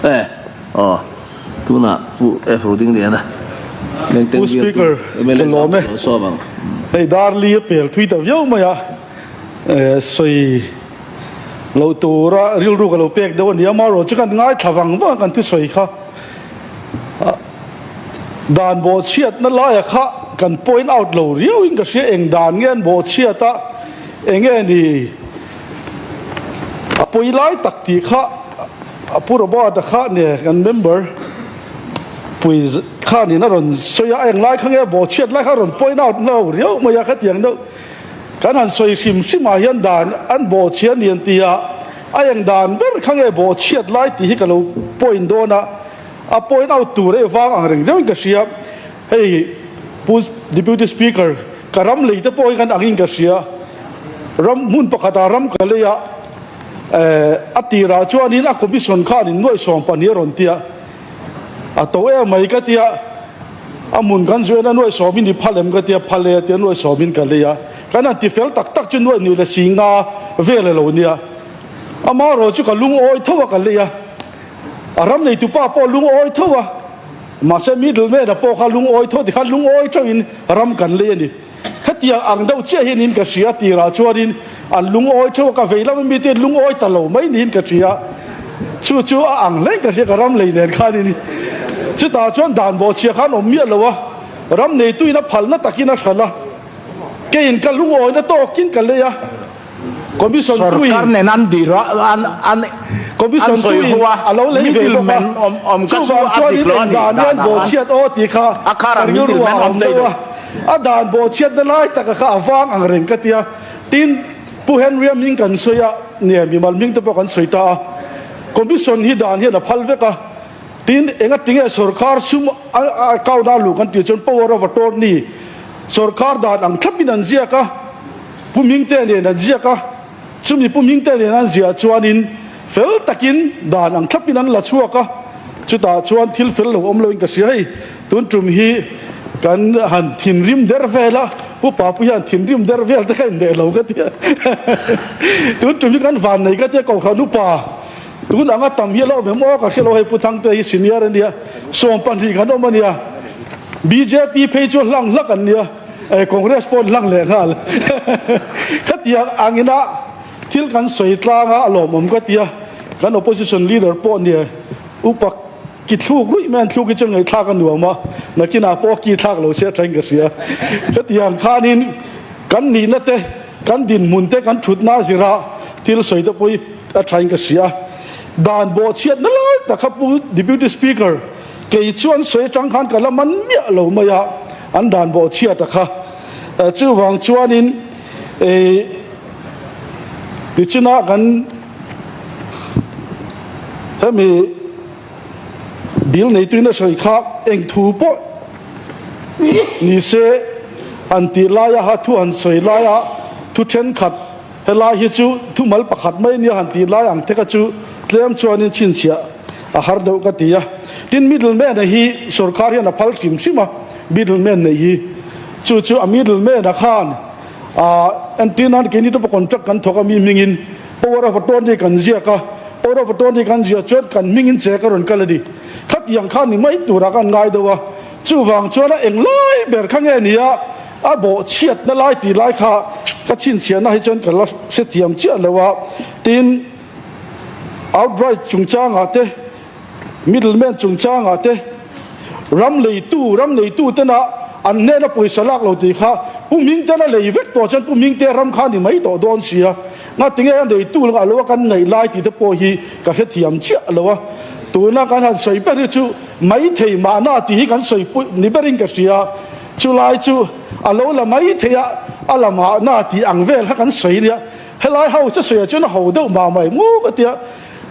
E aw tunah Pu F Rodingliana Lengteng Pu bialtu Speaker, mla ka lawm e. lo sawm ang. Hei Darli a pel thui ta viau mai a, sawi loh tura rilru ka lo pek deuh a ni a, amaherawhchu chu kan ngaithla vang vang a kan thusawi kha dan bawhchhiatna laia kha kan point out lo riau in ka hria, eng dan nge an bawhchhiat a, eng nge ni a pawi lai tak tih kha a Pu Robert-a kha nia kan member pui khanin a rawn sawi a, eng lai kha nge bawhchhiat lai kha a rawn point out na lo riau mai a, khatiang deuh kan han sawi hrim hrim ah hian dan an bawhchhia a ni an ti a, a eng dan ber kha nge bawhchhiat lai tih hi ka lo point dawn a, a point out tur e vang ang reng reng in ka hria, hei Pu Deputy Speaker ka ram lei te pawh hi kan angin ka hria, ram hmun pakhatah ram ka lei a, a tirah chuanin a commission khanin nuaih 12 a rawn ti a, A to em mai ka tia, a hmun kan zuain a nuaih sawmin i phal em ka tia, phal e a tia nuaih sawmin ka lei a, kan han ti fel tak tak chu nuaih nuih leh si nga vel a lo nia. Amaherawh chu ka lungawi tho a ka lei a, a ram neitu pa pawh lungawi tho a, mahse middleman a pawh kha lungawi tho tikhan lungawi theuhin ram kan lei a ni. Hetiang ang deuh chiah hian in ka hria tirah chuanin an lungawi theuh a, ka vei lam ami te lungawi ta lo mai niin ka hria. Chu chu a ang hle ka hria ka ram lei nen khanin. Chutah chuan dan bawhchhia khan awm miah lo a, ram neituin a phalna takin a hran a, keiin ka lungawina tawkin ka lei a. Commission tuin Sorkar nen an dir a, an an Commission an sawi tuin ho a, a lo lei ve middle bawk a, man awm awm kha chu chuvang a chuanin dik lo a eng ni dan hian dan ah bawhchhiat aw tih kha a ka kharah rilru middle ah man a awm awm thei deuh lo. a, a dan bawhchhiatna lai taka kha a vang ang reng ka ti a, tin Pu Henry-a hming kan sawi a, nia mimal hming te pawh kan sawi ta a, Commission hi dan hian a phal vek a, tin engatinge sorkar sum a account a luh kan tih chuan power of attorney sorkar dan ang thlapin an ziak a, Pu Mingte nen an ziak a, chumi Pu Mingte nen an ziah chuanin fel takin dan ang thlapin an la chhuak a, chutah chuan thil fel lo awm loin ka hria hei, tun tum hi kan han thinrim der vel a, Pu Papu hian thinrim der vel te kha inneih lo ka ti a, tun tum hi kan vannei ka ti a, Kohhran upa tun anga tam hi a lo awm em aw ka hria lo hei Pu Thangte hi senior a nia, 12 kan awm a nia, bjp phei chu hlang hlak an nia. Eh Congress pawh an hlang leh nghal. Khatiang angina thil kan sawi tlang a, a lawmawm ka ti a, kan opposition leader pawh nia upa ki thluk ruih mai an thluk hi chu ngaihthlak a nuam a, nakinah pawh ki thlak lo se a thain ka hria. Khatiang khanin kan nihna te, kan dinhmun te, kan thutna zira thil sawi te pawh hi a thain ka hria. Dan bawhchhiatna lai tak kha Pu Deputy Speaker, Kei chuan sawi atang khan ka la man miah lo mai a, an dan bawh chhiat a kha. Chuvang chuanin tichinah kan hemi bill neituin a sawi kha eng thu pawh ni se an tih laia ha thu han sawi laia thu thenkhat helai hi chu thumal pakhat mai nia han tih lai ang te kha chu tlem chuanin chhinchhiah A har deuh ka ti a. Tin, middle man a hi sorkar hian a phal hrim hrim a, middle man neih hi. Chu chu a middle man a khan ah entir nan keini te pawh contract kan thawk a mi hmingin power of attorney kan ziak a, power of attorney kan ziah chuan kan hmingin che ka rawn kal a ni. Khatiang khan ni mai turah kan ngai deuh a. Chuvang chuan a englai ber kha nge ni a, a bawhchhiatna lai tih lai kha ka chhinchhiahna hi chuan ka la hrethiam chiah lo a. Tin, Outright chungchangah te, middleman chungchangah te, ram leitu, ram neitu tena an hnena pawisa lak lo tih kha Pu Hmingtena lei vek tawh chuan Pu Hmingtea ram kha ni mai tawh dawn sia. Ngatinge a neitu lakah lo a kan ngaih lai tih te pawh hi ka hrethiam chiah lo a. Tuna kan han sawi ber hi chu maithei mahna tih hi kan sawi ni berin ka hria. Chulai chu a lo la maithei a, a la mahna tih ang vel kha kan sawi nia. Helai house a sawiah chuan a ho deuh mah mai maw ka tia,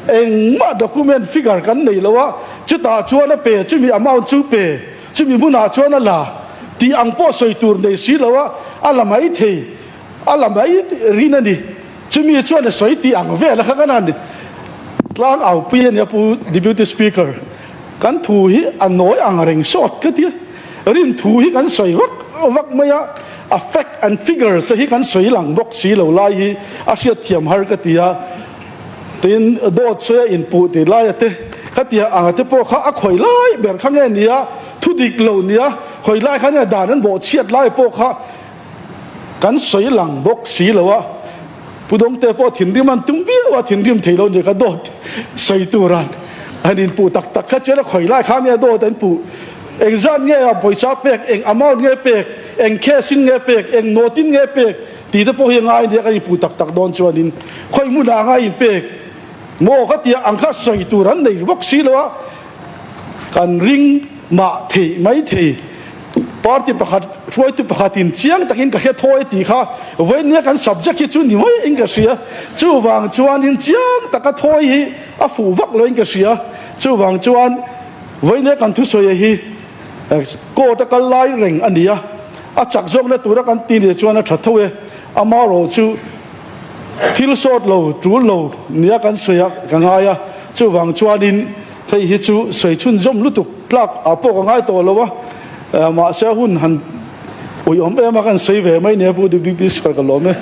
engmah document figure kan nei lo a, chutah chuan a pe, chumi amount chu pe, chumi hmunah chuan a la tih ang pawh sawi tur nei si lo a, a la mai thei, a la mai rin a ni, chumi chuan a sawi tih ang vel a kha kan han tlang au pui a nia Pu Deputy Speaker, kan thu hi a nawi ang reng sawt ka tia, rin thu hi kan sawi vak vak mai a. A fact and figures hi kan sawi lang bawk si lo lai hi a hriatthiam har ka ti a. Tin, dawt sawi a inpuh tih laia te khatia anga te pawh kha a khawi lai ber kha nge nia, thu dik lo nia, khawi lai kha nge dan an bawh chhiat lai pawh kha kan sawi lang bawk si lo a. Pu Dawngte pawh thinrim an tum viau a, thinrim thei lo nia kha dawt sawi turan an inpuh tak tak kha chuan a khawi lai kha nge dawt an puh. Engzat nge a pawisa pek, eng amount nge pek, eng case in nge pek, eng note in nge pek, Tih te pawh hi a ngai nia kan inpuh tak tak dawn chuanin khawi hmunah a ngai inpek maw ka tia ang kha sawi tur an nei bawk si lo a, kan ring mah thei mai thei. Party pakhat hruaitu pakhatin chiang takin ka hre thawi tih kha vawinia kan subject hi chu ni mai in ka hria. Chuvang chuanin chiang taka thawi hi a fuh vak loin ka hria. Chuvang chuan vawinia kan thusawi hi court a kal lai reng a ni a. A chak zawkna tura kan ti nih chuan a tha tho e. Amaherawh chu thil sawt lo, tul lo nia kan sawi a ka ngai a, chuvang chuanin hei hi chu sawi chhunzawm lutuk tlak ah pawh ka ngai tawh lo a, mahse hun han uiawm em a kan sawi ve mai nia Pu Deputy Speaker ka lawm e.